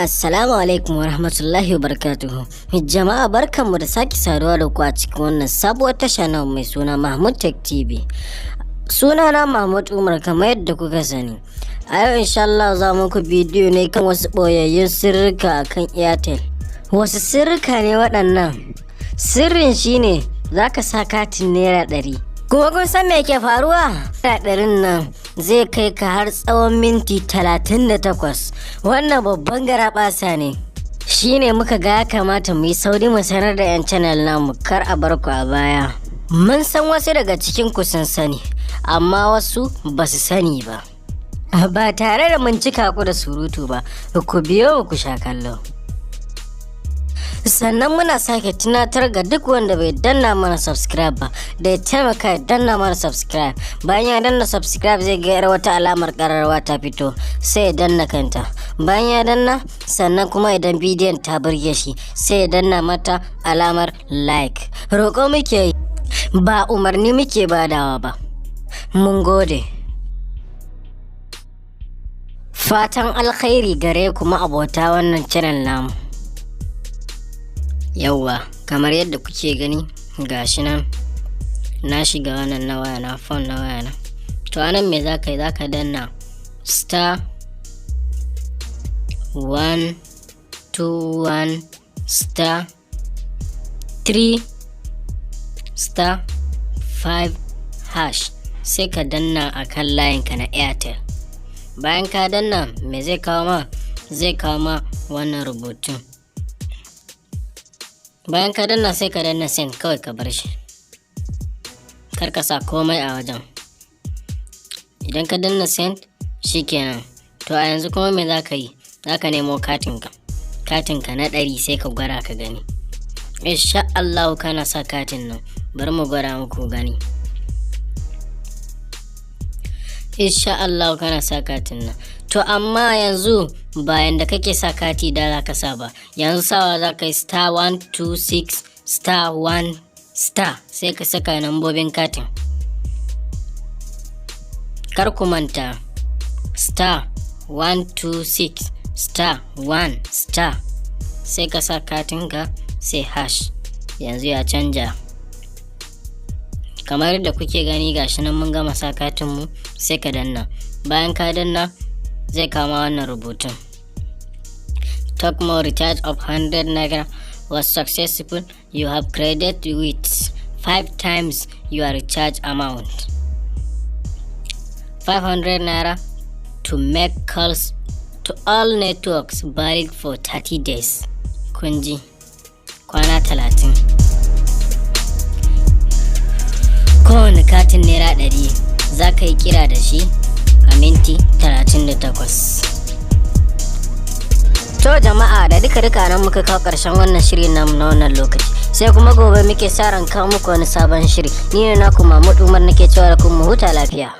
Assalamu alaikum wa rahmatullahi wa barakatuhu. Jama'a, barkanmu da sake saduwa da ku a cikin wannan sabuwar tasha na mai suna Mahmud Tech TV. Sunana Mahmud Umar, kamar yadda kuka sani. A yau, insha Allah, za muku bidiyo ne kan wasu ɓoyayyun sirrika akan Airtel. Wasu sirrika ne waɗannan? Sirrin shine za ka sa katin ₦100. Kuma kun san me ke faruwa? ₦100n nan zai kai ka har tsawon minti 38. Wannan babban garaɓasa ne. Shi ne muka ga ya kamata mu yi sauri mu sanar da 'yan channel namu, kar a bar ku a baya. Mun san wasu daga cikin ku sun sani, amma wasu ba su sani ba. Ba tare da mun cika ku da surutu ba, ku biyo mu ku sha kallo. Sannan muna sake tunatar ga duk wanda bai danna mana subscribe ba da ya taimaka ya danna mana subscribe. Bayan ya danna subscribe, zai ga yar wata alamar kararrawa ta fito, sai ya danna kanta. Bayan ya danna, sannan kuma idan bidiyon ta burge shi, sai ya danna mata alamar like. Roƙo muke yi, ba umarni muke badawa ba. Mun gode. Fatan alkhairi gare ku abota wannan channel namu. Yauwa, kamar yadda kuke gani, gashi nan na shiga wannan na waya na, phone na waya na. To, anan me za ka yi? Za ka danna *121*3*5#, sai ka danna a kan layinka na Airtel. Bayan ka danna, me zai kawo ma? Zai kawo ma wannan rubutun. Bayan ka danna, sai ka danna send kawai, ka bar shi, kar ka sa komai a wajen. Idan ka danna send, shikenan. To, a yanzu kuma me za ka yi? Za ka nemo katinka, katinka na 100, sai ka gwada ka gani. Insha Allah kana sa katin nan, bari mu gwada muku gani. Insha Allah kana sa katin nan. To, amma yanzu bayan da kake sa kati da za ka sa ba, yanzu sawa za ka yi *126*1*, sai ka saka nambobin katin. Kar ku manta, *126*1*, sai ka sa katin ka, sai hash. Yanzu ya canja kamar yadda kuke gani. Gashi nan mun gama sa katin mu, sai ka danna. Bayan ka danna, zai kama wannan rubutun: "Talk more recharge of 100 naira was successful. You have credit with 5 times your recharge amount, 500 naira, to make calls to all networks, valid for 30 days." Kun ji, kwana 30. Kowane katin ₦100 za ka yi kira da shi a minti 38. To jama'a, da duka duka nan muka kawo ƙarshen wannan shiri namu na wannan lokaci, sai kuma gobe muke sa ran kawo muku wani sabon shiri. Ni ne naku Mahmud Umar, nake cewa da ku mu huta lafiya.